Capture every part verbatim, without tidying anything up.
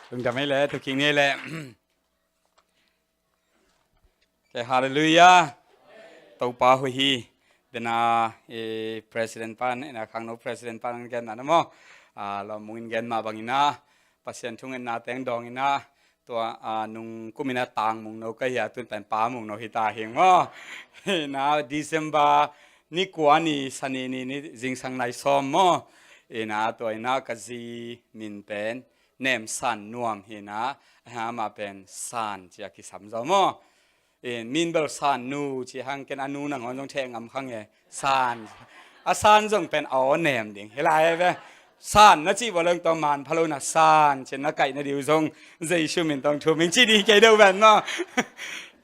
Lungdam ei le, tuking ni ei le. Ke, halleluiah. Topa hu hi. Dena, eh, president pan, ena khangno president pan gen na na mo. Ah, lo mungin gen ma bangina. Pasian thungetna teng dongina. Tua, ah, nung kumina tang mungno ka hia, tun pen pa mungno hita hing mo. Ina December ni kua ni sani ni, ni zingsang nai sawm mo. Ina tua ina ka zi min pen Nem San Nuam hi na, a, amah pen San ci a kisam zaw maw? In, min bel San Nu ci hang ken a nu nangawn zong theh ngam kha nge. San. A San zong pen a aw nem ding hi lai ve. San na cih vua leng tawh man pha lo na San ci na kaih na diu zong Jesu min tawh thum ing ci ding kei deuh ven maw?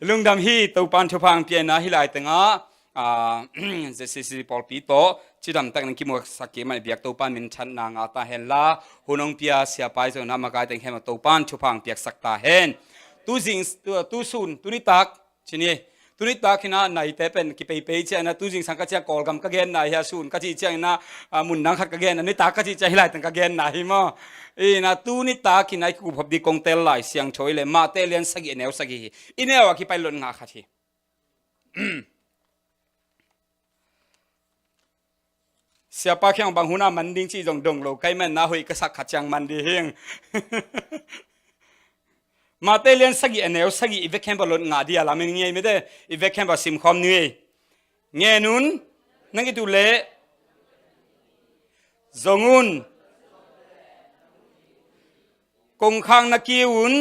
Lungdam hi, Topan thupha hong pia ina hi lai tengah, ah, Z C C pawlpi tawh cidamtak nang kimuhsak kei mah i biak Topan minthanna ngah ta hen la, hun hong pia siapa i zong na makai teng hen mah Topan thupha hong piaksak ta hen. Tu zing, tu, tu sun, tu nitak, ci ni. Tu nitak hi na naite pen kipeipei ciang ina, tu zingsang ka ciang Kawlgam ka genna hi a, sun ka cih ciang ina, ah, mun dang khat ka genna, nitak ka cih ciang hi lai teng ka genna hi maw? Ina tu nitak hi na i kuphop ding kong tel Lai Siangtho i le Mate lian sagih a neu sagih hi. I neu a kipai lot ngah khat hi. Siapa khiang bang hun a man ding cih zong dong lo, kei man na hoih ka sak khat ciang man ding hing. Mate lian sagih a neu sagih i vekkhempeuh lot ngah ding a lamin ngei mite, i vekkhempeuh simkhawm ni ei. Ngen un, nang it uh leh zong un. Kongkhak na kiu un.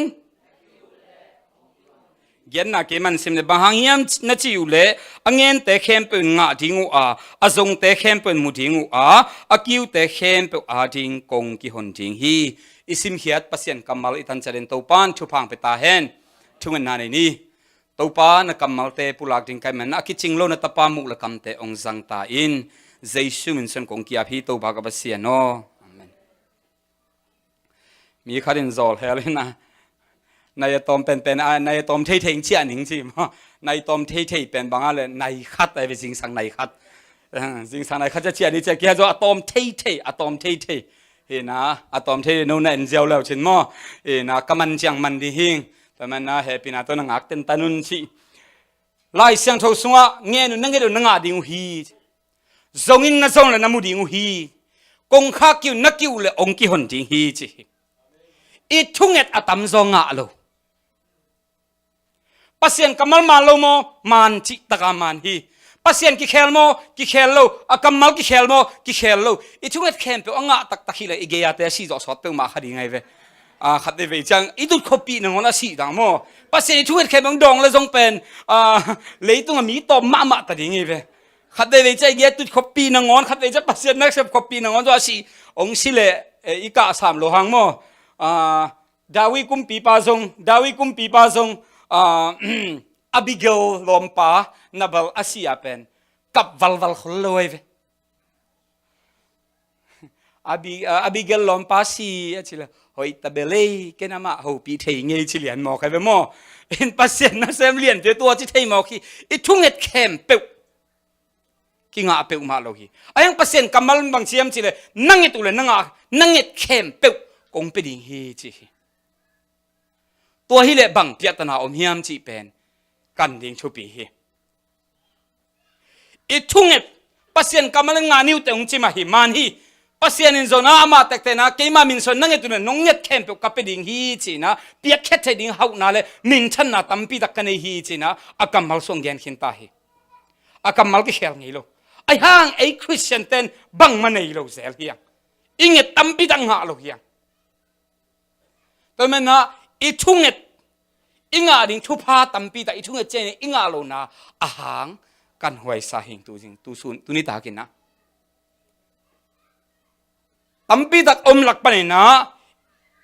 Genna kei man sim le, bang hang hiam na cih uh leh, a ngente khempeuh in ngah ding uh a, a zongte khempeuh in mu ding uh a, a kiute khempeuh ading kong kihon ding hi. I simkhiat Pasian kammal i tan ciat in Topan thupha hong pia ta hen. Thungetna nei ni. Topa na kammalte pulak ding ka hih manin a kicing lo na tapa muh le kamte hong zang ta in. Jesu min suang kong ki-ap hi Topa ka Pasian aw. Amen. Mi khat in zawl hel hi na, nai a tawm penpen a, nai a tawm theithei ing ciah ning ci maw? Nai tawm theithei pen bang a le nai khat a hi ve, zingsang nai khat. Eh, zingsang nai khat ciah ciah ni ciah kia zaw a tawm theithei, a tawm theithei. Hi na, a tawm theithei no na en ziau leu cin maw? Hi na, ka man ciang man ding hing. Tua man na hehpihna tawh na ngak tentan un ci. Lai Siangtho sungah ngen un na nget uh na ngah ding uh hi. Zong in na zong le na mu ding uh hi. Kongkhak kiu na kiu le hong kihon ding hi ci hi. I thunget a tamzaw ngah lo. Pasian kammal man lo maw? Man cih taka man hi. Pasian kikhel maw? Kikhel lo. A kammal kikhel maw? Kikhel lo. I thunget khempeuh a ngah taktak hi le i gei-ate a sih zawh sawt peuhmah kha ding ahi ve. Ah, khat veivei ciang i tut khuapih nangawn a sih dang maw? Pasian i thunget khempeuh hong dawng le zong pen, ah, leitung a mi tawm mahmah ta ding ahi ve. Khat veivei ciang i gei-a tut khuapih nangawn, khat vei ciang Pasian nasep khuapih nangawn zong a sih hong si le, eh, i kahsam lo hang maw? Ah, David kumpipa zong, David kumpipa zong, ah, Abigail lawmpa Nabal a si a pen kap valval khol lo ahi ve. Abi-, ah, Abigail lawmpa si a ci le, hoih ta bel ei, ken amah hopih thei ngei ci lian mawk ahi ve maw? In Pasian nasem lianpi tua ci thei mawk hi. I thunget khempeuh kingah peuhmah lo hi. A hiang Pasian kammal bang ci hiam cih leh, na nget uh leh na ngah, na nget khempeuh kong pia ding hi ci hi. Tua hi leh bang piahtana om hiam cih pen kan ding thupi hi. I thunget Pasian kammal in ngah ni uh teh hong ci mah hi, man hi. Pasian in zong a, amah tektek na, keima min suang na nget uh leh nong nget khempeuh ka pia ding hi ci-in a, piakkhiat theih ding hauhna leh minthanna tampi tak ka nei hi ci-in a, a kammal suang gen khin ta hi. A kammal kikhel ngei lo. Ahi hang ei Khristian ten bangmah nei lo zel hi hang. I nget tampi tak ngah lo hi hang. Tua manin a, i thunget, i ngah ding thupha tampi tak i thunget ciangin i ngah lohna a hang kan huaisa hi ing tu zing, tu sun, tu nitak in a. Tampi tak om lak panin a,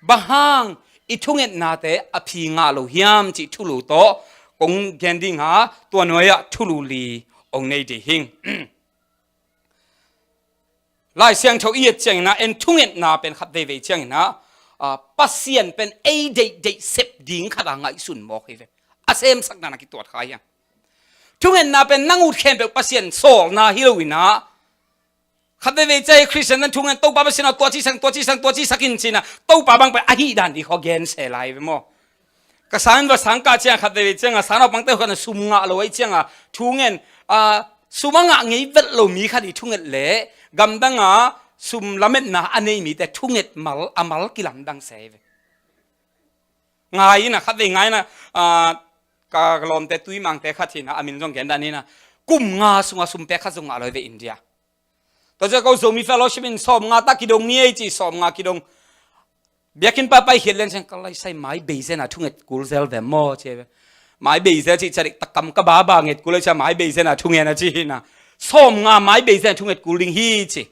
bang hang i thungetnate a phi ngah lo hiam cih thulu tawh kong gen ding a, tua nuai-ah thulu li hong nei ding hi ing. Lai Siangtho i et ciangin a, en thungetna pen khat veivei ciangin a, a, Pasian pen ei deihdeih sep ding khat a ngaihsun mawk hi ve. A semsakna na kituat kha hi hang. Thungetna pen nang ut khempeuh Pasian sawlna hi lo-in a, Khat veivei ciang Khristian nan thu ngen, Topa Pasian aw, tua ci sang, tua ci sang, tua ci sak in ci-in ah, Topa bang pen a hih dan ding khawng gen se lai ve maw. Ka sang in va sang kah ciang khat veivei ciang a, sang naupangte khat na sum ngah lo ahih ciang a, thu ngen, a, sum a ngah ngei vet lo mi khat i thunget leh gamdang a sum lametna a nei mite thunget mal, a mal kilamdang se ve. Ngai in ah, khat vei ngai in ah, a, ka lawmte Tuimangte khat hi in ah, a min zong gen dan hi in ah, kum nga sung a sum pek khat zong ngah lo hi ve India. Tua ciang ko Zomi Fellowship in sawm nga tak kidong ni ei ci, sawm nga kidong. Biakinn pa paikhiat lian ciang ka lai sai mai bei zen a thunget kul zel ve maw ci ve. Mai bei zel cih ciang dik tak kam ka baba nget kul ei ciang mai bei zen a thungen a ci hi in ah. Sawm nga mai bei zen a thunget kul ding hi ci.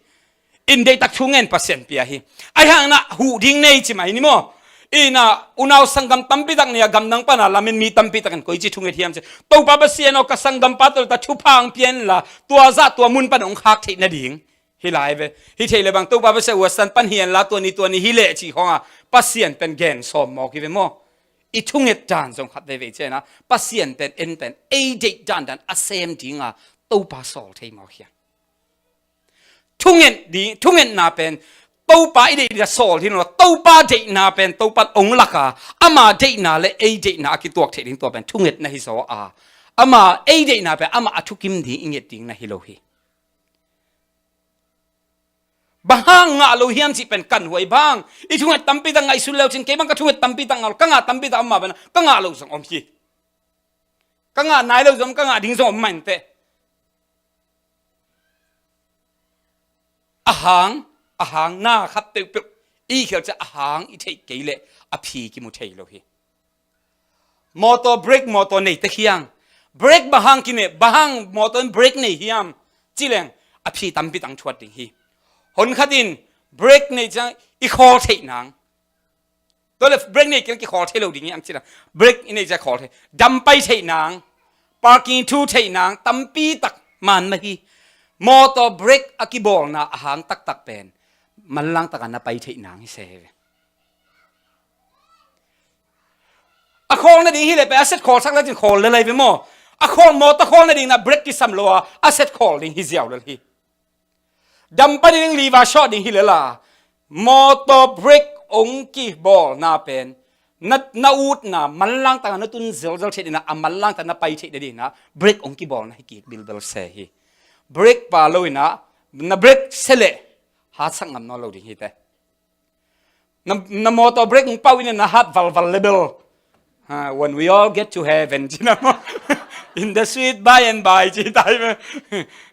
In deih tak thu ngen Pasian pia hi. Ahih hangin ah huh ding nei ci mai ni maw. In ah unau sanggam tampi tak nei a, gamdang pan a lamen mi tampi tak in koici thunget hiam ci. Topa Pasian aw, ka sanggampa tawh ta thupha hong pia inla, tua zah tua mun pan hong khak theih nading hi lai ve. Hi thei le bang Topa Pasian uasan pan hi inla, tua ni tua ni hi leh ci khawng a, Pasian pen gen sawm mawk hi ve maw. I thunget dan zong khat veivei ciang a, Pasian pen en pen ei deih dandan a sem ding a, Topa sawl thei mawk hiam. Thunget ding, thungetna pen Topa i deih ding a sawl hi lo, Topa deihna pen Topa hong lak a, ama deihna le ei deihna a kituak theih ding tua pen thungetna hi zaw a, ama ei deihna pen ama a thukim ding i nget ding na hi lo hi. Bang hang ngah lo hiam cih pen kan huai bang. I thunget tampi tak ngaihsun le uh cin, kei bang ka thunget tampi tak ngah lo, ka ngah tampi tak om mah pen ka ngah lo zong om hi. Ka ngah nai lo zong om, ka ngah ding zong om mah inteh. Ahang, ahang na khat peuhpeuh i khial ciang ahang i theih kei leh a phi kimu thei lo hi. Motor brake, motor nei tek hiang. Brake bang hang kine, bang hang motor in brake nei hiam ci leng a phi tampi tak thuat ding hi. Hon khat in brake nei ciang i khawl theih nang. Tua le brake nei kei leh kikhawl thei lo ding hi ang ci leng. Brake i nei ciang khawl thei. Dam pai theih nang. Parking thu theih nang. Tampi tak man mah hi. Motor brake a kibawlna ahang taktak pen manlang tak a na pai theih nang hi se ve. A khawl nading hi leh pen a set khawl sak le cin khawl le lai ve maw. A khawl, motor khawl nading na brake kisam lo a, a set khawl ding hi ziau lel hi. Dam pai ding, lever short ding hi lel a, motor brake hong kibawlna pen na, na utna manlang tak a na tun zelzel theih ding a, a manlang tak a na pai theih ding a brake hong kibawlna hi kik bilbel se hi. Brake pha lo in a, na brake se leh hatsak ngam nawn lo ding hi teh. Na, na motor brake hong pau in na hat valval le bel. Ha, when we all get to heaven ci na maw. In the sweet by and by ci tai maw.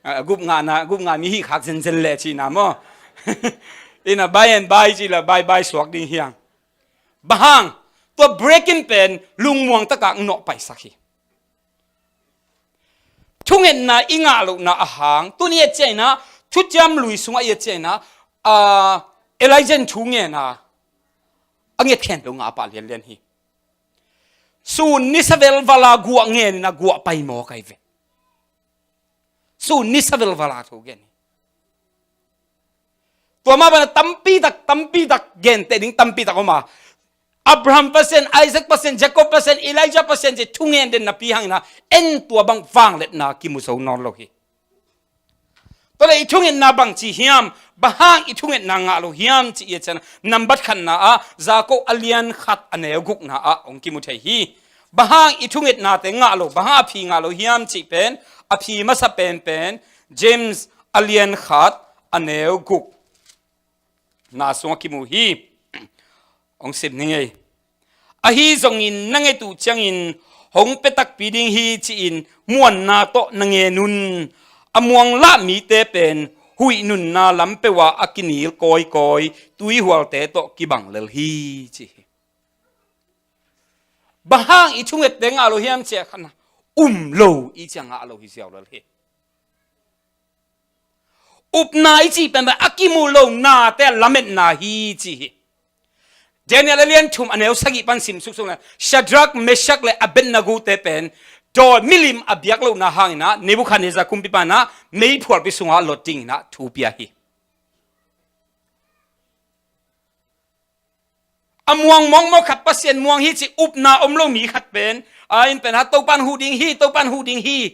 Ah, gup ngahna, gup ngah mi hi khak zenzen le ci na maw. In a by and by ci la bye bye suak ding hiang. Bang hang, tua brake in pen lungmuang tak a nawh paisak hi. Thungetna i ngah lohna ahang, tuni i et ciang in a, Thuciam Lui sungah i et ciang in a, ah, Elijah in thu ngen a, a nget khempeuh ngah a pah lianlian hi. Sun nisa velval a guah ngen in a guah pai mawk ai ve. Sun nisa velval a thu gen hi. Tua mah bang a tampi tak, tampi tak, genteh ding tampi tak om a. Abraham Pasian, Isaac Pasian, Jacob Pasian, Elijah Pasian ci thungen den napi hang in a, en tua bang vangliatna kimu zo nawn lo hi. Tua leh i thungetna bang ci hiam, bang hang i thungetna ngah lo hiam ci i et ciang a, nambat khatna ah, Jakob a lian khat a neu gukna ah hong kimu thei hi. Bang hang i thungetnate ngah lo, bang hang a phi ngah lo hiam cih pen, a phi masa penpen, James a lian khat a neu gukna sungah kimu hi. Hong sim ni ngei. Ahi zongin na nget uh ciangin hong pia takpi ding hi ci-in muanna tawh na ngen un. A muang lah mite pen huih nunna lam peuh ah a kinil kawikawi tuihualte tawh kibang lel hi ci hi. Bang hang i thungette ngah lo hiam ci a khan a um lo i ci a ngah lo hi ziau lel hi. Upna i cih pen a kimu lo nate a lametna hi ci hi. Daniel a lian thum a neu sagih pan sim suksuk le Shadrach, Meshach le Abednego te pen dawi milim a biak lohna hangin a Nebuchadnezzar kumpipa in a meiphualpi sungah lot dingin a thu pia hi. A muang mawkmawk khat Pasian muang hi ci upna om lo mi khat pen, a in pen a Topan huh ding hi, Topan huh ding hi.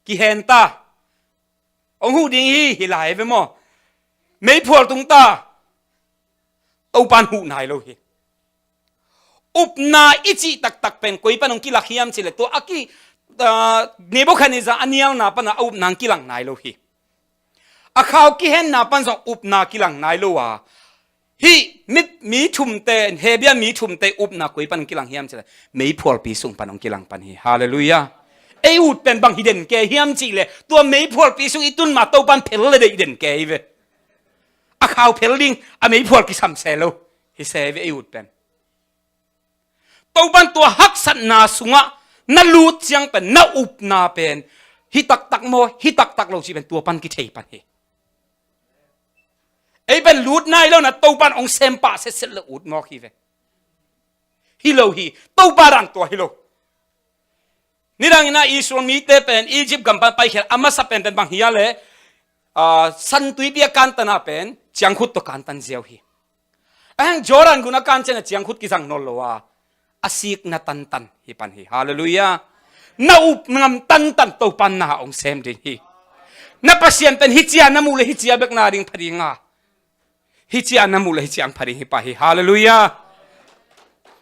Kihen ta. Hong huh ding hi, hi lai ve maw? Meiphual tung ta. Topan huh nai lo hi. Upna i cih taktak pen koi pan hong kilak hiam cih leh tua a ki, ah, Nebuchadnezzar a nialna pan a upna hong kilang nai lo hi. A khau kihenna pan zong upna kilang nai lo a, hih mi, mi thumte, Hebia mi thumte upna koi pan hong kilang hiam cih leh meiphualpi sung pan hong kilang pan hi. Halleluiah. Ei ut pen bang hi den ke hiam cih leh tua meiphualpi sung i tun ma Topan phel le deih den ke hi ve. A khau phel ding, a meiphual kisam se lo hi se ve ei ut pen. Topan tua haksatna sungah na lut ciang pen, na upna pen hi taktak maw, hi taktak lo cih pen tua pan kithei pan hi. Ei pen lut nai lo na Topan hong sem pah setset lo ut mawk hi ve. Hi lo hi, Topa dan tua hi lo. Nidangin ah Israel mite pen Egypt gam pan paikhiat a masa penpen bang hi a leh, ah, San Tuipi a kantan ah pen ciangkhut tawh kantan ziau hi. Ahang Jordan gun a kan ciang a ciangkhut kizang nawn lo a, a sikna tantan hi pan hi. Halleluiah. Na up ngam tantan Topan na hong sem ding hi. Na Pasian pen hi cia na muh le hi cia bek na ding pha ding a, hi cia na muh le hi cia pha ding hi pah hi. Halleluiah.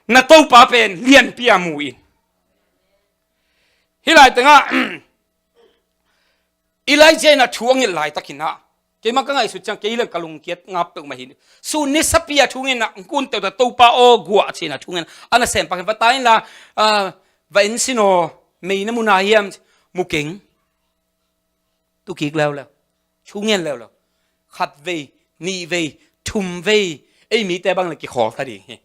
Na Topa pen lianpi a mu in. Hih lai tengah Elijah in a thu a nget laitakin ah, keimah ka ngaihsut ciang kei leng ka lungkiat ngap peuhmah hi. Sun ni sapi a thu ngen ah, kun teuh ta Topa aw guah ci-in a thu ngen a, na sem pak hi. Va ta inla, ah, va en sin aw, mei na mu na hiam? Mu keng. Tu kik leuleu. Thu ngen leuleu. Khat vei, nih vei, thum vei, ei mite bang le kikhawl ta ding hi.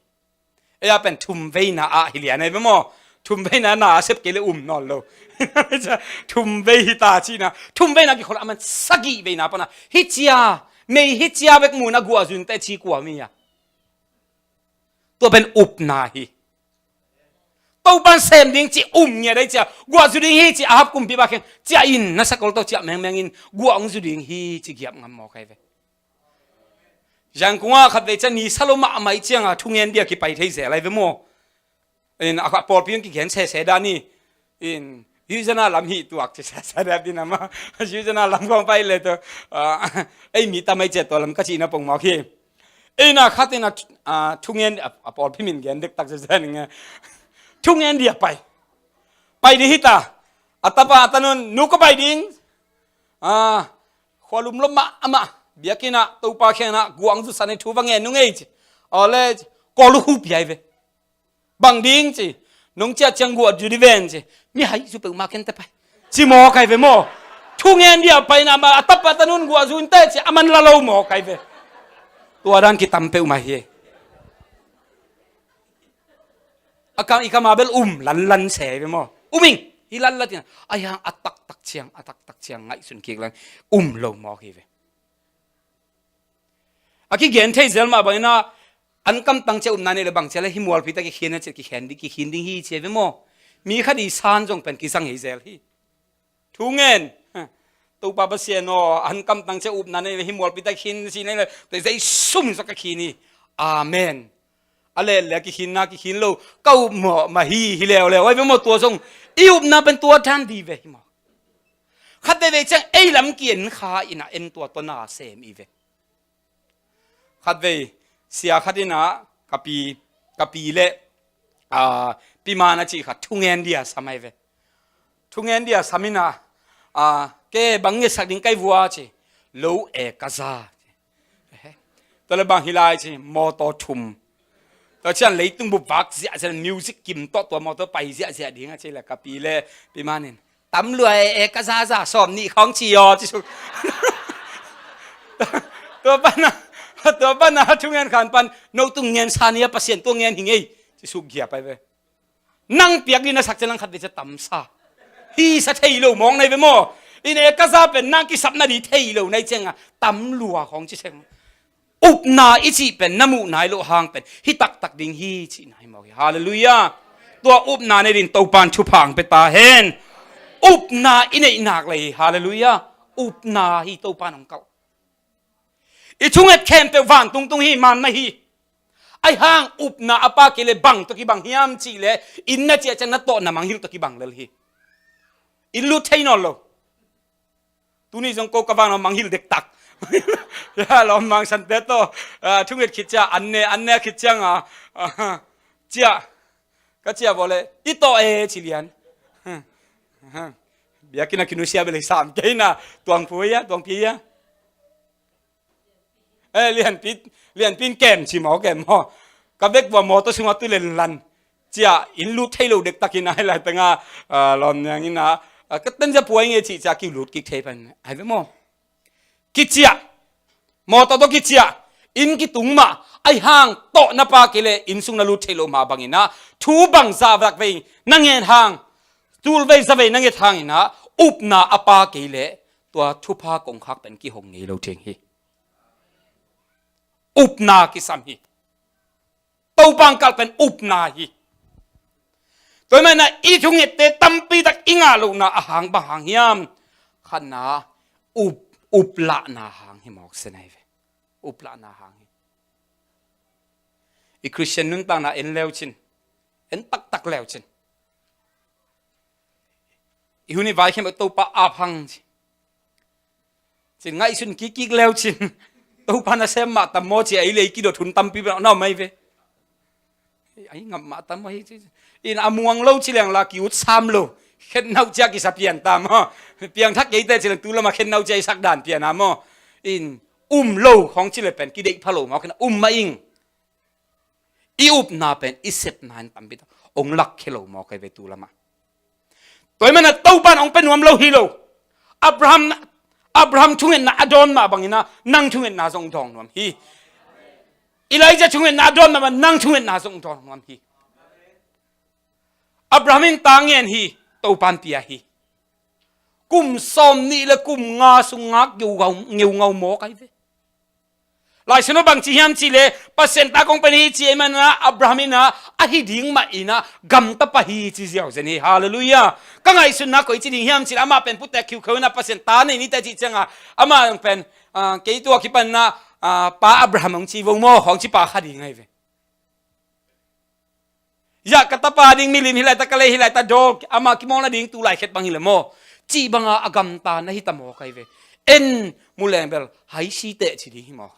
Ei a pen thum veina ah hi lian ei ve maw? Thum veina na a sep kei le um nawn lo. Thum vei hi ta cihna. Thum veina kikhawl a man sagih veina pana hi cia, mei hi cia bek mu na guah zun te ci kua mi a. Tua pen upna hi. Topan sem ding ci um ngia dei cia. Guah zu ding hi ci Ahab kumpi ba kheng cia in na sakol to cia mengmeng in guah hong zu ding hi ci giap ngam maw kai ve. Zangkung ah khat vei cia ni sa lo mahmah i cianga thungen dia kipai thei zel ai ve maw? In a pawlpi in kigen sese dan hi. In Yuzana lam hi tuak ci sese dan din ama Yuzana lam kong pai le to, ah, ei mi tamai cia tua lam ka cihna pong mawk hi. Ei na khat in a, ah, thungen a, a pawlpi min gen dektak sese ning e. Thungen dia pai. Pai di hita. A tapa a tanun nu ka pai ding. Ah, khualum lo mah amah biakinn ah Topa khenah guang zu san ei thu va ngen nung ei ci. Awle ci. Kawlu hu piai ve. Bang ding ci. Nong cia ciang guah zu di ven ci. Mi hai zu peuhmah ken te pai ci maw kai ve maw? Thungen dia paina ma a tapa tanun guah zu in te ci a man la lo maw kai ve. Tua dan kitam peuhmah hi. A kam i kama bel um lanlan se ve maw? Um ing hi lanlan tina. Ai hang a taktak ciang, a taktak ciang ngaihsun kik lang um lo maw hi ve. A kigen thei zel mah bangin ah an kamtang cia upna nei le bang cia le hi mualpi ta kikhen a cia kikhen ding kikhin ding hi cia ve maw? Mi khat i san zong pen kizang hi zel hi. Thungen. Topa Pasian aw, an kamtang cia upna nei le hi mualpi ta khin si nei le te zei sum sa ka khin hi. Amen. A le le kikhinna kikhin lo ka up mawh mah hi hi leuleu ai ve maw tua zong i upna pen tua than di ve hi maw? Khat veve ciang ei lam kien kha ina en tua tua na sem i ve. Khat vei sia khat ina ka pi, ka pi le, ah, pi man a cih khat thungen dia sam ai ve. Thungen dia sam ina, ah, ke bang nge sak ding kai vua ci lo e ka za. Tua le bang hi lai ci mawtaw thum. Tua cian leitung bu vak ziahziah music kim tawh tua mawtaw pai ziahziah ding a ci le ka pi le pi man in tam lua e, e ka zaza sawm nih khawng ci aw ci suk. Tua pana, tua pana thungen khan pan no tung ngen sa nia Pasian tua ngen hi ngei ci suk giap ai ve. Nang piak dina sak cian lang khat ve cia tamsa hi sa thei lo mawng nai ve maw? In e ka za pen nang kisapna di thei lo nai cianga tam lua khawng ci seng. Upna i cih pen na muh nai loh hang pen hi taktak ding hi cih nai mawk hi. Halleluiah. Tua upna nei din Topan thupha ang pe ta hen. Upna i neih nak lei hi. Halleluiah. Upna hi Topan ang kalh. I thunget khempeuh van tungtung hi, man na hi. Ai hang upna a pa kei le bang tawh kibang hiam cih le inn na ciah ciah na tawh na mangngilh tawh kibang lel hi. Inn lut thei nawn lo. Tuni zong ko ka vang lo manghil dektak. Ya, lawm mang sante tawh, ah, thunget khit ciang, an ne, an ne khit ciang, ah, ah, ciah. Ka ciah vawh leh, i tawh e, ci lian. Biakinn a kinusia bel i sam kei na, tuang phu ia, tuang pi ia. Eh, lianpi, lianpi in kem ci maw, kem maw. Ka bek vua mawtaw sungah tu lenlan. Ciah, in lut thei lo dektakin a, hi lai tengah, ah, lawm niang in a, ah, ka ten zia puai nge cih ciah kiu lut kik thei pan. Ai ve maw. Kiciah. Mawtaw tawh kiciah. Inn kitung mah. Ahi hang tawh na pa kei leh inn sung na lut theih loh mah bangin ah, thu bang zah vak vei na nget hang, tul vei za vei na nget hangin ah, upna a pa kei leh tua thupha kongkhak pen kihong ngei lo theng hi. Upna kisam hi. Topa hong kalh pen upna hi. Tua ahih manin ah i thungette tampi tak i ngah lohna a hang bang hang hiam? Khatna, up, uplahna hang hi mawk se nai ve. Uplahna hang hi. I Khristian nuntakna en leucin, en taktak leucin, i hun i vaikhia mah Topa ap hang ci. Cin ngaihsun kikkik leucin, Topa nasem mah tam maw ci a, ei le i kidot hun tampi pen na om mai ve. Ei ngap mah tam maw hi ci. In a muang lo ci leng la kiut sam lo. Khen nauh cia kisa pian ta maw. Piangthak kei teh ci leng tu lamah khen nauh cia i sak dan pian a maw. In um lo khawng ci le pen kideih pha lo maw, khen um mah ing. I upna pen i sepna in tampi tak hong lakkhia lo maw kai ve tu lamah. Tua ahih manin ah Topa in hong pia nuam lo hi lo. Abraham, Abraham thungetna a dawn mah bangin ah nang thungetna zong dawng nuam hi. Elijah thungetna a dawn mah bangin nang thungetna zong dawng nuam hi. Abraham in ta ngen hi, Topa in pia hi. Kum sawm nih le kum nga sung ngak ngeungau, ngeungau maw kai ve. Lai Siangtho bang ci hiam cih leh, Pasian ta kong pen hi ci ahih manin ah, Abraham in ah, a hi ding mah in ah, gamta pah hi ci ziau zen hi. Halleluiah. Ka ngaihsutna koici ding hiam cih leh, amah pen putek khiukheu in ah, Pasian ta nei ni teh cih ciangah, amah pen, ah, kei tua kipan in ah, ah, Pa Abraham hong ci vo maw, hong ci pa kha ding ahi ve. Yah, ka tapa ding milim hi lai ta, ka lei hi lai ta, dawl, amah kimawl nading tu lai khet bang hi le maw. Cih banga a gamta na hi ta maw kai ve. En mu leng bel, hai si teh ci ding hi maw.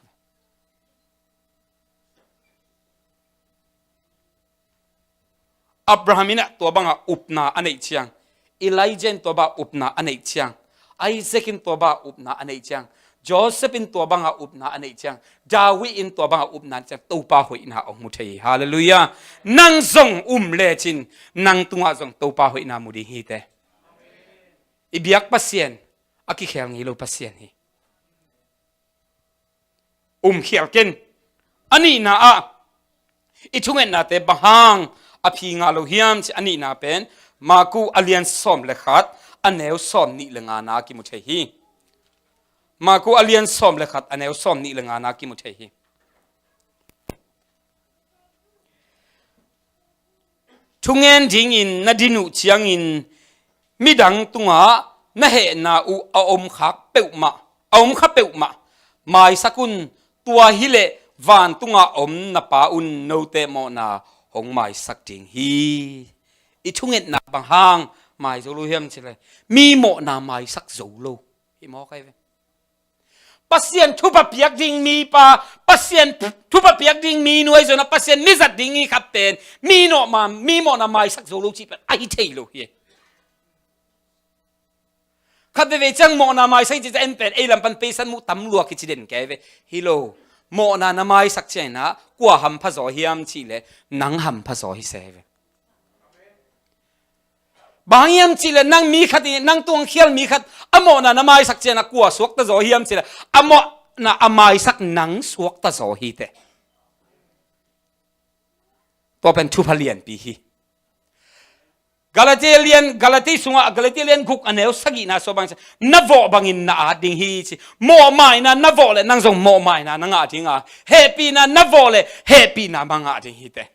Abraham in ah tua banga upna a neih ciang, Elijah in tua banga upna a neih ciang, Isaac in tua banga upna a neih ciang, Joseph in tua banga upna a neih ciang, David in tua banga upna a neih ciang, Topa hoihna hong mu thei hi. Halleluiah. Nang zong um lecin, nang tungah zong Topa hoihna mu ding hi teh. I biak Pasian, a kikhel ngei lo Pasian hi. Um khial ken. A nihna ah, i thungetnate bang hang a phi ngah lo hiam cih a nihna pen, Marku a lian sawm le khat, a neu sawm nih le ngana kimu thei hi. Marku a lian sawm le khat, a neu sawm nih le ngana kimu thei hi. Thungen dingin na din uh ciangin midang tungah na hehna uh a om kha peuhmah, a om kha peuhmah maisak un, tua hileh vantungah om na Pa un note mawhna hong maisak ding hi. I thungetna bang hang mai zo lo hiam cih leh, mi mawhna maisak zo lo hi maw kai ve. Pasian thupha piak ding mipa, Pasian thupha piak ding mi nuai zona, Pasian mizat ding i khat pen mi nawh ma, mi mawhna maisak zo lo cih pen ahi thei lo hi. Khat veivei ciang mawhna maisak i cih ciang en pen ei lam pan peisan muh tam lua kici den kei ve. Hi lo, mawhna na maisak ciangin ah kua hampha zaw hiam cih leh nang hampha zaw hi se ve. Bang hang hiam cih leh nang mi khat in, nang tung khial mi khat a mawhna na maisak ciangin ah kua suakta zaw hiam cih leh a mawhna a maisak nang suakta zaw hi teh. Tua pen thupha lianpi hi. Galatia lian, Galatia sungah, Galatia lian guk a neu sagihna sua bang, na vawh bangin na at ding hi ci. Mawhmaina na vawh leh nang zong mawhmaina na ngah ding a, hehpihna na vawh leh hehpihna mah ngah ding hi teh.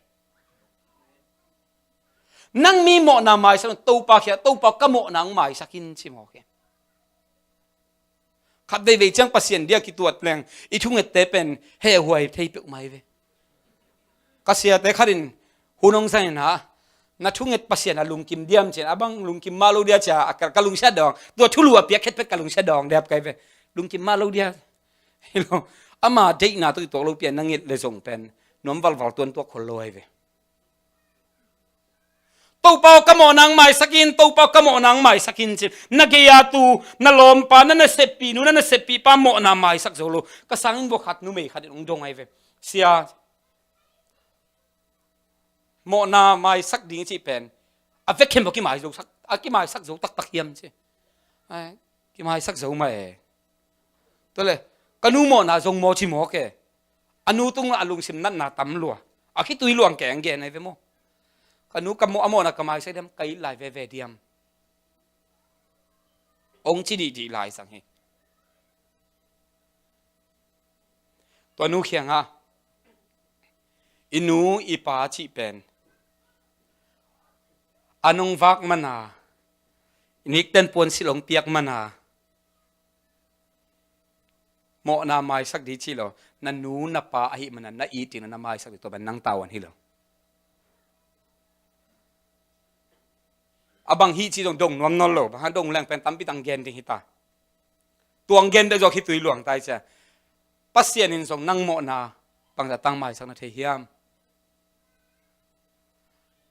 Nang mi mawhna maisak, Topa kiangah, Topa ka mawhna hong maisak in ci mawk hi. Khat veivei ciang Pasian dia kituat leng i thungette pen hehhuai thei peuhmah hi ve. Ka siate khat in hun hong zang in ah, Na thunget Pasian a lungkim diam ci-in, a bang lungkim mah lo dia ci-a, a ka, ka lungsia dawng. Tua thulu a piak khet pek ka lungsia dawng dep kai ve. Lungkim mah lo dia. Hi lo. Ama deihna tawh kituak lopi-a na nget le zong pen nuam valval tuan tuak khol lo ahi ve. Topa aw, ka mawhna hong maisak in, Topa aw, ka mawhna hong maisak in ci-in, na gei-a tu, na lawmpa, na naseppih nu, na naseppih pa mawhna maisak zo lo. Ka sangin vua khat, numei khat in hong dong ahi ve. Sia, mawhna maisak ding cih pen a vekhiam aw kimai zo sak, a kimaisak zo taktak hiam ci. Ai, kimaisak zo mah e. Tua leh, ka nu mawhna zong maw ci mawk e. A nu tungah a lungsim natna tam lua. A khitui luang keng gen ahi ve maw. Ka nu ka mawh, a mawhna ka maisak diam, ka it lai veve diam. Hong ci dihdih lai sang hi. Tua nu kiangah, i nu i pa cih pen a nong vak mana, i nikten puansilh hong piak mana, mawhna maisak ding ci lo, na nu na pa ahih mana na it ding na maisak ding, tua pen nang tavuan hi lo. A bang hi ci dong dong nuam nawn lo, bang hang dong leng pen tampi tang gen ding hi ta. Tuang gen bek zawk hi tui luang tai cia. Pasian in zong nang mawhna bangzah tang maisak na thei hiam?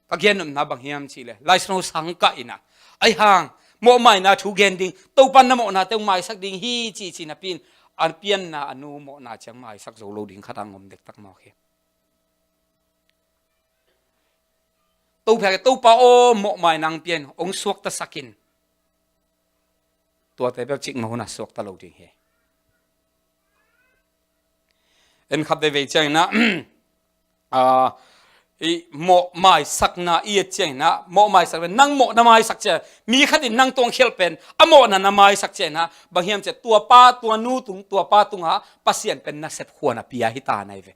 Ka gen nopna bang hiam cih leh, Lai Siangtho sang kah in ah, ahi hang mawhmaina thu gen ding, Topa na mawhnate hong maisak ding hi ci ci napi in, a pianna a nu mawhna ciang maisak zo lo ding khat a ngom dektak mawk hi. To phiak e, Topa aw, mawhmaina hong pia in, hong suaktasak in. Tuate bel cikmah hun a suakta lo ding hi. En khat veivei ciangin ah, ah, i mawhmaisak na i et ciangin ah, mawhmaisak pen nang mawh na maisak ciang, mi khat in nang tuang khialh pen a mawhna na maisak ciangin ah, bang hiam cih leh tua pa, tua nu tung, tua pa tungah Pasian pen nasep khuan a pia hi ta na hi ve.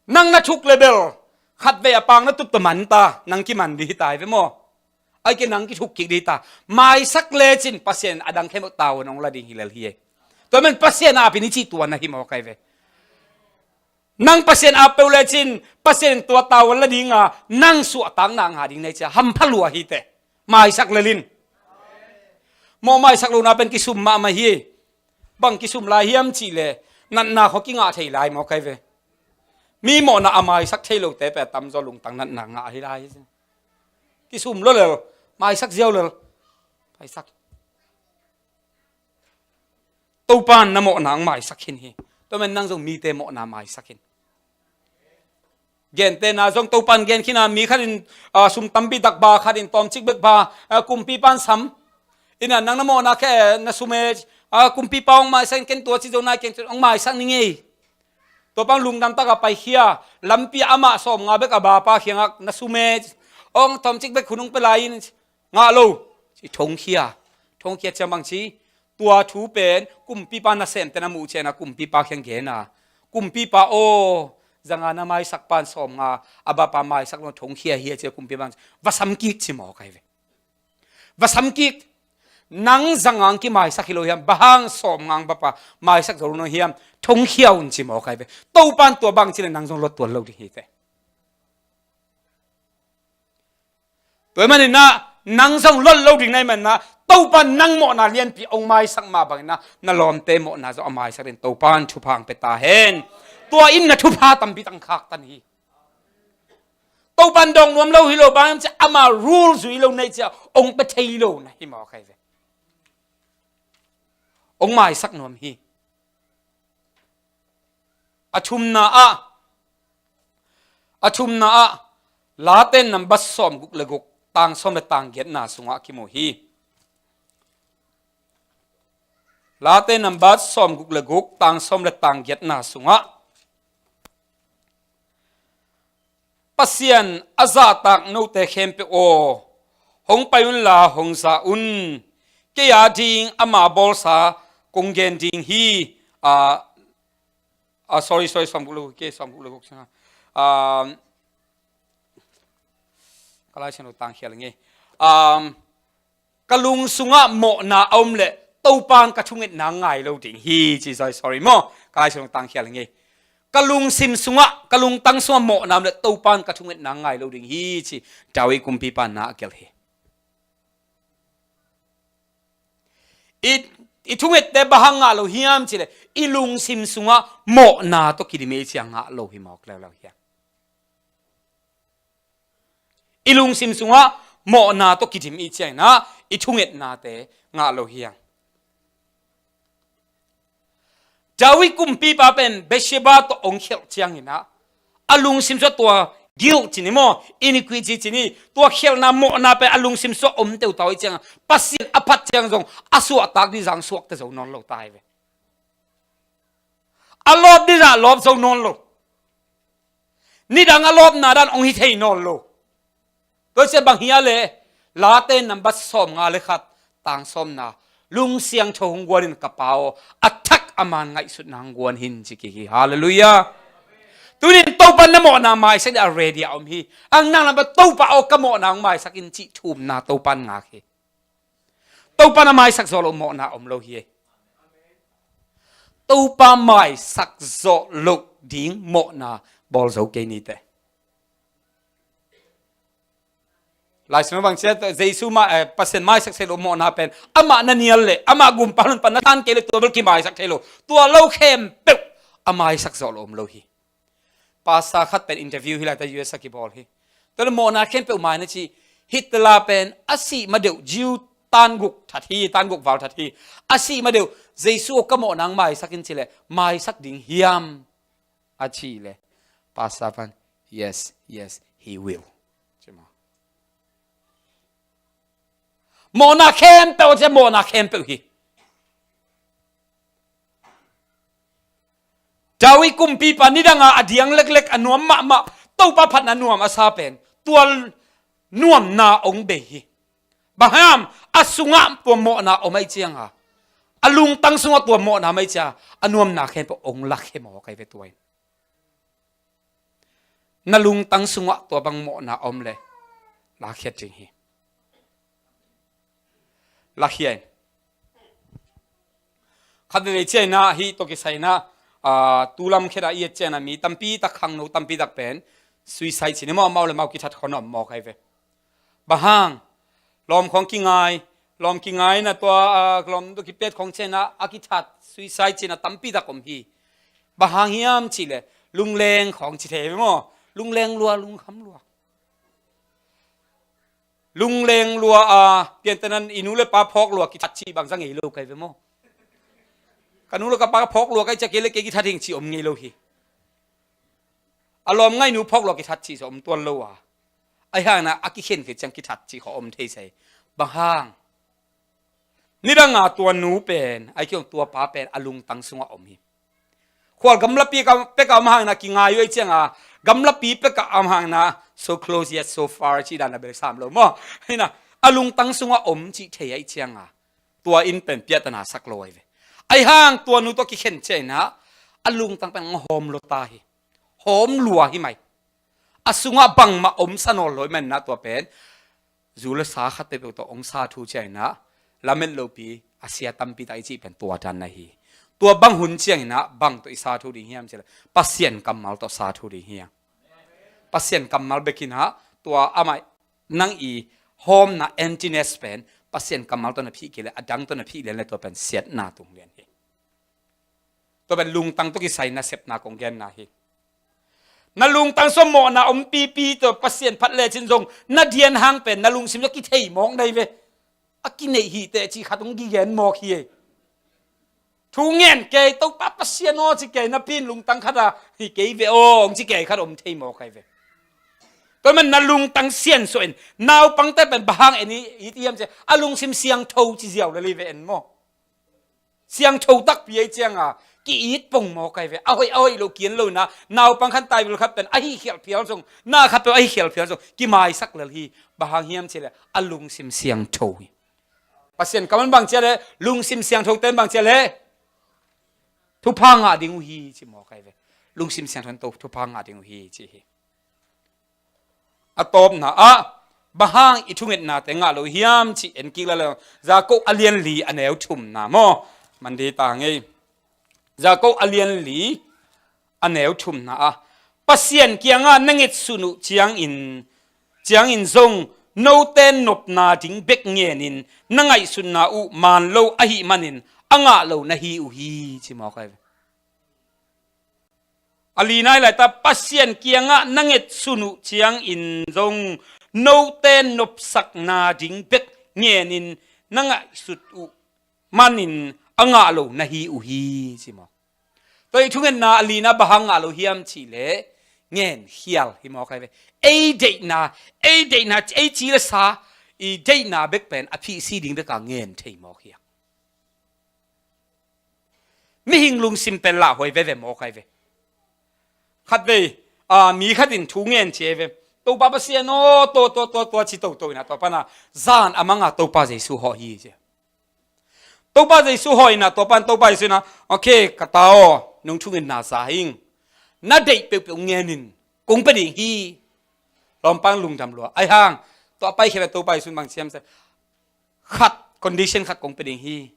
Nang na thuk le bel khatvei a pang na tup tawh man ta, nang kiman ding hi ta hi ve maw? Ai ke nang kithuk kik ding hi ta. Maisak lecin Pasian a dang khempeuh tavuan hong la ding hi lel hi. Tua man Pasian a ap in i cih tua na hi maw kai ve? Nang Pasian a ap peuh lecin Pasian in tua tavuan la ding a, nang suahtakna ngah ding na hi cia, hampha lua hi teh. Maisak lel in. Mawh maisak lohna pen kisum mahmah hi. Bang kisum lai hiam cih leh, natna khawng kingah thei lai maw kai ve? Mi mawhna a maisak thei lote pen a tamzaw lungtang natna ngah hi lai hi. Kisum lua lel, maisak ziau lel. Maisak. Topa in na mawhna hong maisak khin hi. Tua man nang zong mite mawhna maisak khin. Gentehna zong Topa in gen khin a, mi khat in, ah, sum tampi tak ba, khat in tawmcik bek ba, ah, kumpipa in sam. Ina nang na mawhna khe, na sum e, ah, kumpipa hong maisak in, ken tua ci zo nai, ken hong maisak ning ei. Tua pan lungdam tak a paikhia, lampi ah amah sawmnga bek a bapa kiangah, na sum e, hong tawmcik bek hun hong pia lai in, ngah lo ci, thongkhia. Thongkhia ciang bang ci, tua thu pen kumpipa nasemte na muh ciangin a kumpipa kiang gen a, kumpipa aw, zanga na maisak pan sawmnga a bapa maisak lo, thongkhia hi a ci a, kumpipa va sam kik ci maw kai ve? Va sam kik. Nang zanga hong kimaisak hi lo hiam? Bang hang sawmnga hong bapa maisak zo lo hiam? Thongkhia un ci maw kai ve? Topa in tua bang ci leh nang zong lot tuan lo ding hi teh. Tua ahih manin ah, nang zong lot lo ding na hih manin ah, Topa in nang mawhna lianpi hong maisak mah bangin ah, na lawmte mawhna zong a maisak dingin Topa in thupha hong pia ta hen. Tua in na thupha tampi tang khaktan hi. Topa in dawng nuam lo hi lo, bang hiam cih leh ama rule zui lo na hih ciang hong pia thei lo na hi maw kai ve? Hong maisak nuam hi. A thumna ah, a thumna ah, Late nambat sawmguk le guk, tang sawm le tang giatna sungah kimu hi. Late nambat sawmguk le guk, tang sawm le tang giatna sungah, Pasian a zahtak note khempeuh aw, hong pai unla hong za un. Kei a ding ama bawlsa kong gen ding hi. Ah, ah, sorry, sorry, sawmguk le guk, kei sawmguk le guk ciang a. Ah, ka Lai Siangtho tangkhia leng e. Ah, ka lung sungah mawhna a om leh Topa in ka thungetna ngai lo ding hi, ci zoi, sorry maw. Ka Lai Siangtho tangkhia leng e. ka lungsim sungah, ka lungtang sungah mawhna om le Topa in ka thungetna ngai lo ding hi ci David kumpipa na a gelh hi. I, i thungette bang hang ngah lo hiam cih leh i lungsim sungah mawhna tawh kidim i ciang ngah lo hi mawk leuleu hiam? I lungsim sungah mawhna tawh kidim i ciang inah i thungetnate ngah lo hiam? David kumpipa pen Bathsheba tawh hong khelh ciang inah a lungsim sungah tua guilt ci ni maw, iniquity ci ni, tua khelhna mawhna pen a lungsim sungah om teutau i ciang a, Pasian a phat ciang zong a suahtak dih zah suakta zo nawn lo ta hi ve. A lawp dih zah lawp zo nawn lo. Nidang a lawpna dan hong hi thei nawn lo. Tua ciang bang hia leh, Late nambat sawmnga le khat, tang sawmna, lungsiangtho hong guan in ka Pa aw, a thak a man ngaihsutna hong guan hi in ci kik hi. Halleluiah. Tuni in Topa in na mawhna maisak ding a ready a om hi. Ang nang lamah Topa aw ka mawhna hong maisak in cih thumna Topa in ngak hi. Topa na maisak zawh loh mawhna om lo hi. Topa maisak zawh loh ding mawhna bawl zo kei nite. Lai Siangtho bang ci a, Jesu ma, eh, Pasian maisak thei loh mawhna pen amah na nial leh, amah gumpa hun pan na tan kei leh tua bel kimaisak thei lo. Tua lo khempeuh a maisak zawh loh om lo hi. Pastor khat pen interview hi lai ta, U S a kibawl hi. Tua leh mawhna khempeuh mai na ci, Hitler pen a sih ma deuh Jew tan guk that hi, tan guk val that hi. A sih ma deuh, Jesu aw ka mawhna hong maisak in ci leh, maisak ding hiam? A cih leh, Pastor pan, "Yes, yes, he will." Ci maw. Mawhna khempeuh, ci a mawhna khempeuh hi. David kumpipa nidang a a diang leklek a nuam mahmah, Topa phatna nuam a sa pen, tua nuamna hong bei hi. Bang hang hiam, a sungah tua mawhna om ahih ciang a, a lungtang sungah tua mawhna om ahih ciang a, a nuamna khempeuh hong lakhia mawk ahi ve tua in. Na lungtang sungah tua bang mawhna om leh lakhia ding hi. Lakhia in. Khat veivei ciang inah, hih tawh kisai inah, aa, tu lam khit a i et ciang inah mi tampi tak, khangno tampi tak pen suicide ci ni maw, amau le amau kithat khawng a om mawk ahi ve. Bang hang, lawm khawng kingai, lawm kingai inah tua, aa, lawm tawh kipet khawng ciang inah a kithat, suicide ci inah tampi tak om hi. Bang hang hiam cih leh, lungleng khawng ci thei ve maw, lungleng lua, lungkham lua. Lungleng lua a, piantanan i nu le pa phawk lua kithat cih bangzah ngei lo ka hi ve maw. Ka nu le ka pa phawk lua ka hih ciang kei le kei kithat hing cih om ngei lo hi. A lawm ngaihnu phawk lua kithat cih zong om tuan lo a. Ahi hang inah a kikhen khit ciang kithat cih khawng om thei sa hi. Bang hang? Nidang a tua nu pen, ahih kei leh tua pa pen a lungtang sungah om hi. Khual gamlapi pek a om hang inah kingai uh ahih ciang a, gamlapi pek a om hang inah, "So close yet so far," cih dan a bel sam lo maw. Hi inah, a lungtang sungah om cih thei ahih ciang a, tua in pen piahtana sak lo ahi ve. Ahi hang tua nu tawh kikhen ciang inah, a lungtang pen hong hawm lua ta hi. Hawm lua hi mai. A sungah bangmah omsa nawn lo ahih manin ah tua pen zu le sa khat peuhpeuh tawh hong sa thu ciang inah, lamet lopi a sia tampi tak i cih pen tua dan ahi hi. Tua bang hun ciang inah bang tawh i sa thu ding hiam cih leh Pasian kammal tawh sa thu ding hi hang. Pasian kammal bek inah tua amah nang i hawmna emptiness pen Pasian kammal tawh na phih kei leh, a dang tawh na phih lian leh tua pen siatna tung lian hi. Tua pen lungtang tawh kisai nasepna kong genna hi. Na lungtang sungah mawhna om pipi tawh Pasian phat lecin zong na dian hang pen na lungsim tawh kithei mawk na hi ve. A kineih hi teh cih khat hong kigen mawk hi. Thu ngen kei, Topa Pasian aw ci kei, napi in lungtang khat a hi kei ve aw hong ci kei khat om thei mawk ahi ve. Tua man na lungtang siansuah in, naupangte pen bang hang en i it hiam cih leh a lungsim siangtho ci ziau lel hi ve en maw. Siangtho takpi ahih ciang a, ki-it pong mawk ahi ve. A hoih, a hoih loh ki-en lo inah, naupang khat, taibul khat pen a hih khialh phial zong, na khat pen a hih khialh phial zong kimaisak lel hi. Bang hang hiam cih leh a lungsim siangtho hi. Pasian kammal bang ci a leh, lungsim siangtho ten bang ci a leh, thupha ngah ding uh hi ci mawk ahi ve. Lungsim siangtho ten thupha ngah ding uh hi ci hi. A tawpna ah bang hang i thungetnate ngah lo hiam cih en kik lel leng, Jakob a lian li a neu thumna maw. Man ding hi ta ngei. Jakob a lian li a neu thumna ah, Pasian kiangah na ngetsun uh ciangin, ciangin zong note nopna ding bek ngenin na ngaihsutna uh maan lo ahih manin a ngah lo na hi uh hi, ci mawk ai ve. A lina i laita, Pasian kiangah na ngetsun uh ciangin zong note nopsakna ding bek ngenin na ngaihsut uh manin a ngah lo na hi uh hi, ci mawk. Tua i thungetna a lina bang hang ngah lo hiam cihleh, ngen khial hi mawk ai ve. Ei deihna, ei deihna, ei ci le sa i deihna bek pen a phihsi ding bek a ngen thei mawk hiam. Mihing lungsim pen lauhuai veve mawk ai ve. Khatvei, a, mi khat in thu ngen ci ai ve. Topa Pasian aw, tua, tua, tua, tua ci toto in a, tua pan a zan a mang a Topa Jesu hawh hi ci. Topa Jesu hawh in a, tua pan Topa Jesu in a, okay, ka ta aw, nong thungetna za hing. Na deih peuhpeuh ngenin kong pia ding hi. Lawmpa in lungdam lua. Ai hang, tua paikhia ve, Topa Jesu in bang ci hiam cih leh, khat, condition khat kong pia ding hi.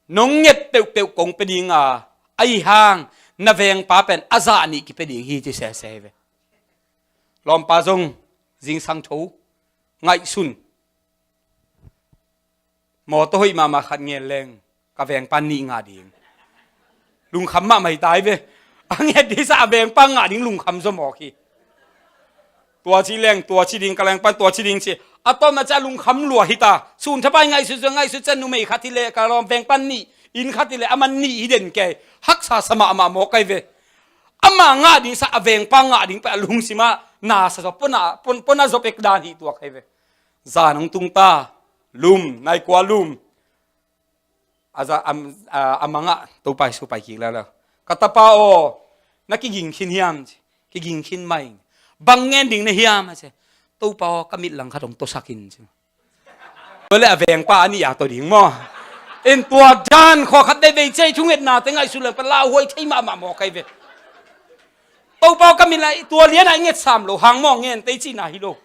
Nong nget peuhpeuh kong pia ding a, ahi hang na vengpa pen a zah nih kipia ding hi, ci sese hi ve. Lawmpa zong zingsang tho, ngaihsun. Mawtaw hoih mahmah khat ngen leng ka vengpa nih ngah ding. Lungkham mahmah hi ta ai ve. A nget ding sa a vengpa ngah ding lungkham zaw mawk hi. Tua ci leng, tua ci ding, ka lengpan tua ci ding ci. A tawpna ciah lungkham lua hi ta. Sun thapai ngaihsut, ngaihsut ciah numei khat hi leh, ka lawm vengpan nih, inn khat hi leh, aman nih hi den kei. Haksa sa mahmah mawk ai ve. Ama ngah ding sa a vengpa ngah ding pen a lungsim ah na sa zaw, pona, pon, pona zaw pek dan hi tuak ai ve. Zan hong tung ta, lum, nai kua lum. A za, am, a, a mangah Topa Jesu pai kik lala. Ka tapa aw, na kiging khin hiam ci. Kiging khin mai. Bang ngen ding na hiam a ci. Topa aw, ka mit lang khat hong tosak in ci. Tua le a vengpa a nih a to ding maw. En tua dan khua khat veivei ci a i thungetna te ngaihsut leng pen lauhuai thei mahmah mawk ai ve. Topa aw, ka mit lang, tua lian a i ngetsam lo hang maw, ngen tei cihna hi lo.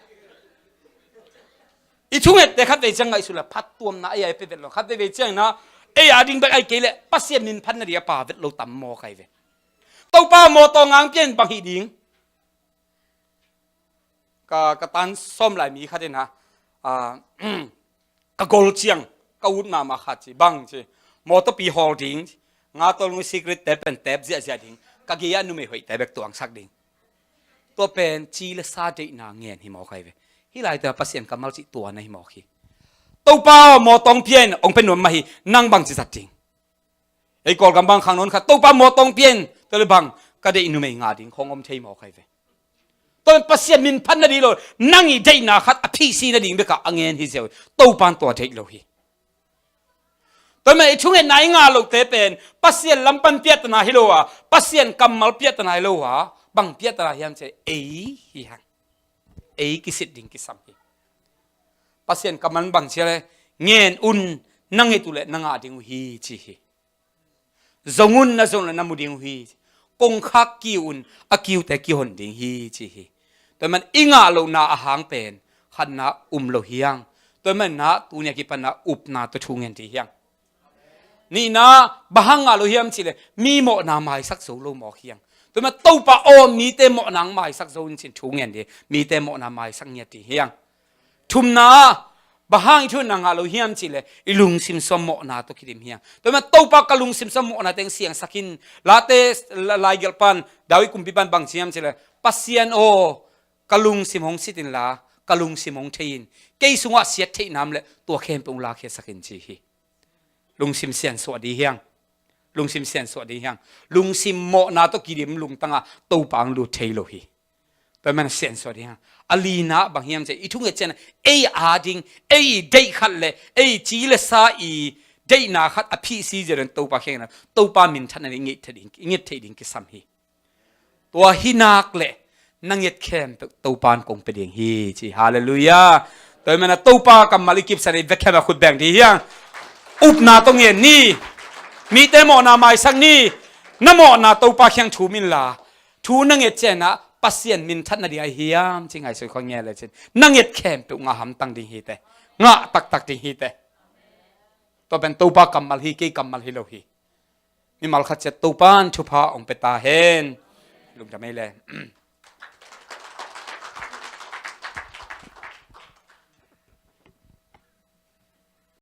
I thungette khatvei ciang ngaihsut le phattuamna ei a i pia vet lo. Khatvei vei ciang na ei a ding bek ai kei le Pasian min phatna ding a pia vet lo tam mawk ai ve. Topa mawtaw ngang pian bang hi ding. Ka, ka tan sawm lai mi khat in ha, a, ka gol ciang ka ut mahmah khat ci, bang ci, mawtawpi hawl ding ci, nga tawlngu secret te pen tep ziahziah ding, ka gei-ah numei hoihte bek tuangsak ding. Tua pen ci le sa deihna ngen hi mawk ai ve. Hih laite Pasian kammal cih tua na hi mawk hi. Topa aw, mawtaw hong pia in, hong pia nuam mah hi, nang bangci zat ding? Ei Kawlgam bang khang nawn khat, Topa mawtaw hong pia in, tua le bang, ka deih numei ngah ding khong om thei mawk ai ve. Tua pen Pasian min phat nading lo, nang i deihna khat a phihsi nading bekah a ngen hi ziau hi. Topa in tua deih lo hi. Tua mah i thungetna i ngah lote pen Pasian lam pan piahtana hi lo a, Pasian kammal piahtana hi lo a, bang piahtana hiam cih leh ei hi hang. Ei kisit ding kisam hi. Pasian kammal bang ci a leh, ngen un, na nget uh leh na ngah ding uh hi ci hi. Zong un, na zong leh na mu ding uh hi. Kongkhak kiu un, a kiute kihon ding hi ci hi. Tua mah i ngah lohna a hang pen khatna um lo hi hang. Tua mah na tuni a kipanna upna tawh thu ngen ding hi hang. Nihna, bang hang ngah lo hiam cih leh mi mawhna maisak zo lo mawk hi hang. Tua mah Topa aw, mite mawhna maisak zo in ci-in thu ngen ding, mite mawhna maisak ngiat ding hi hang. Thumna, bang hang i thungetna ngah lo hiam cih leh i lungsim sungah mawhna tawh kidim hi hang. Tua mah Topa, ka lungsim sungah mawhna teng siangsak in, Late la-, laigelh pan, David kumpipan bang ci hiam cih leh, Pasian aw, ka lungsim hong sit inla, ka lungsim hong thei in, kei sungah siat theihna om leh tua khempeuh hong lakhiasak in ci hi. Lungsim siansuah ding hi hang. Lungsim siansuah ding hi hang. Lungsim mawhna tawh kidim lungtangah Topa hong lut thei lo hi. Tua mah siansuah ding hi hang. A lina bang hiam cih leh i thunget ciangin ei a ding, ei i deih khat leh ei ci le sa i deihna khat a phihsi ziau in Topa kiangah, Topa minthatna i nget theih ding, i nget theih ding kisam hi. Tua hi nak leh na nget khempeuh Topa in kong pia ding hi ci. Halleluiah. Tua hi mah na Topa kammal i kipsak ding, vekpi a khut beng ding hi hang. Upna tawh ngen ni. Mite mawhna maisak ni. Na mawhna Topa kiang thum inla, thu na nget ciangin Pasian minthatna ding ahi hiam ci ngaihsut khol ngiat lecin, na nget khempeuh ngah hamtang ding hi teh. Ngah taktak ding hi teh. Tua pen Topa kammal hi, kei kammal hi lo hi. Mimal khat ciat Topa'n thupha hong pia ta hen. Lungdam ei le.